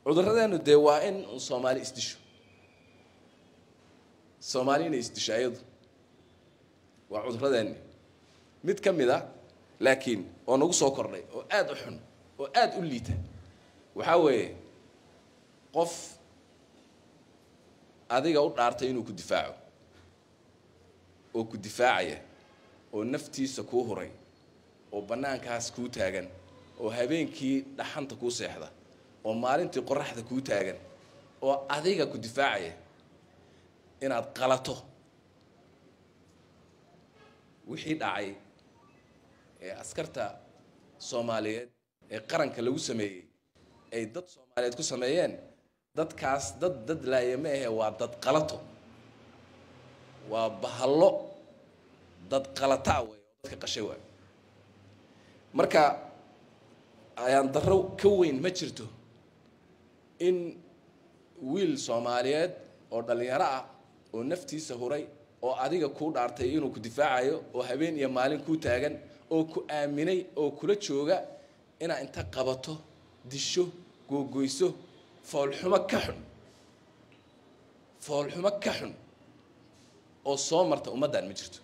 Cudurradeenu dee waa in Soomaali isdisho, Soomaali inay isdisho ayadu waa cudurradeenni mid ka mid a, laakiin oo nagu soo kordhay oo aada u xun oo aada u liita. Waxaa weeye qof adiga u dhaartay inuu ku difaaco oo ku difaacaya oo naftiisa kuu huray oo bannaankaas kuu taagan oo habeenkii dhaxanta kuu seexda oo maalintii qoraxda kuu taagan oo adiga ku difaacaya inaad qalato. Wixii dhacay ee askarta Soomaaliyeed ee qaranka lagu sameeyey ay dad Soomaaliyeed ku sameeyeen, dadkaas dad laaya ma ahe, waa dad qalato, waa bahallo dad qalataa wey oo dadka qashay waay. Marka ayaan darro ka weyn ma jirto in wiil Soomaaliyeed oo dhallinyaro ah oo naftiisa huray oo adiga kuu dhaartay inuu ku difaacayo oo habeen iyo maalin kuu taagan oo ku aaminay oo kula jooga inaa inta qabato, disho, googoyso. Foolxumo ka xun, foolxumo ka xun oo soo marta ummaddan ma jirto.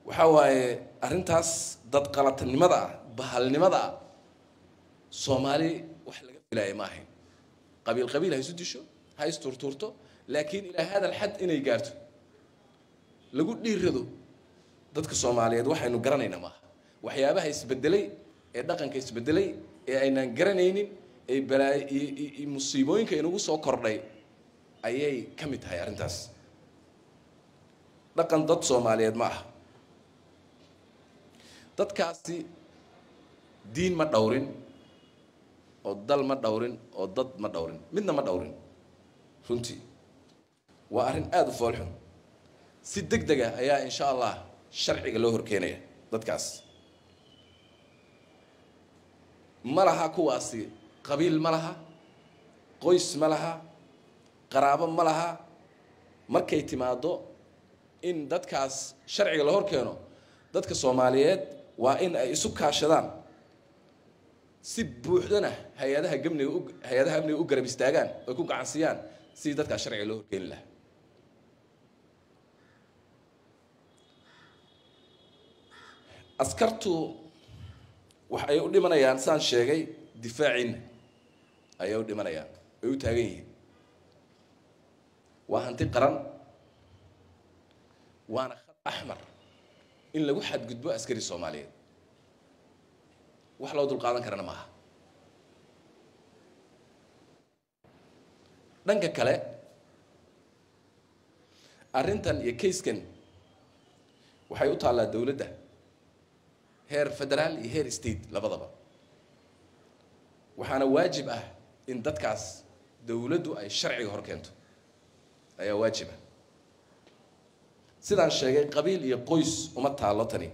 Waxaa waaye arrintaas dad qalatanimada ah, bahalnimada ah, Soomaali wax laga filaaya ma ahayn. Qabiil qabiil ha isu disho, ha isturtuurto, laakiin ilaa hada alxad inay gaarto lagu dhiirado dadka Soomaaliyeed waxaynu garanaynaa maaha. Waxyaabaha isbedelay ee dhaqanka isbedelay ee aynaan garanaynin ee balaa musiibooyinka inagu soo kordhay ayay ka mid tahay arrintaas. Dhaqan dad Soomaaliyeed ma aha. Dadkaasi diin ma dhowrin oo dal ma dhowrin oo dad ma dhowrin, midna ma dhowrin. Runtii waa arrin aada u foolxun. Si deg deg ah ayaa insha Allah sharciga loo horkeenaya dadkaas. Ma laha kuwaasi qabiil, ma laha qoys, ma laha qaraabo, ma laha. Markay timaado in dadkaas sharciga la hor keeno, dadka Soomaaliyeed waa in ay isu kaashadaan si buuxdana hay-adaha amniga u hay-adaha amniga u garab istaagaan oy ku gacansiiyaan sidii dadkaas sharciga loo horkeeni lahaa. Askartu wax ay u dhimanayaan, saan sheegay, difaaciina ayay u dhimanayaan, ay u taagan yihiin. Waa hanti qaran, waana khad axmar in lagu xadgudbo askari Soomaaliyeed. Wax loo dulqaadan karana maaha. Dhanka kale, arrintan iyo kayskan waxay u taallaa dowladda heer federaal iyo heer state labadaba, waxaana waajib ah in dadkaas dowladdu ay sharciga hor keento ayaa waajib ah. Sidaan sheegay, qabiil iyo qoys uma taallo tani.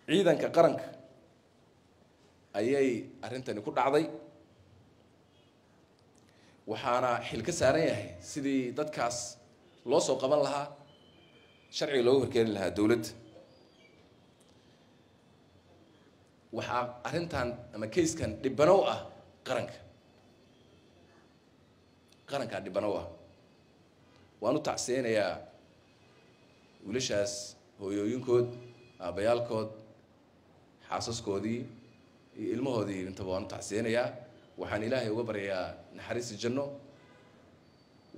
Ciidanka qaranka ayay arrintani ku dhacday, waxaana xil ka saaran yahay sidii dadkaas loo soo qaban lahaa, sharciga looga horkeeni lahaa dowladda. Waxaa arrintan ama kayskan dhibanow ah qaranka, qarankaa dhibanow ah. Waan u tacsiyeynayaa wiilashaas hooyooyinkood, aabbayaalkood, xaasaskoodii iyo ilmahoodii intaba waan u tacsiyeynayaa. Waxaan Ilaahay uga baryayaa naxariista janno.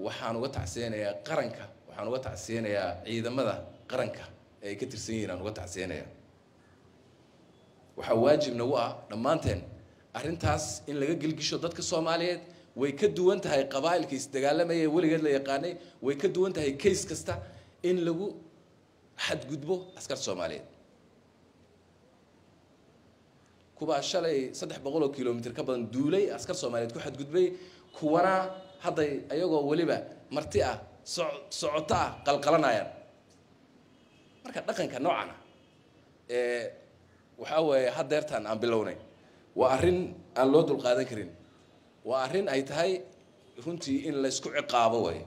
Waxaan uga tacsiyeynayaa qaranka, waxaan uga tacsiyeynayaa ciidamada qaranka ee ay ka tirsan yihiin aan uga tacsiyeynayaa. Waxaa waajib nagu ah dhammaanteen arrintaas in laga gelgisho dadka Soomaaliyeed. Way ka duwan tahay qabaa'ilka isdagaalamaya weligeed la yaqaanay, way ka duwan tahay case kasta in lagu xadgudbo askarta Soomaaliyeed. Kuwaa shalay 300 oo kilomitr ka badan duulay askar Soomaaliyeed ku xadgudbay, kuwana hadday ayagoo weliba marti ah socoto ah qalqalanayaan. Marka dhaqanka noocan ah ee waxaa weeye haddeertaan aan bilownay waa arrin aan loo dulqaadan karin, waa arrin ay tahay runtii in laysku ciqaabo way.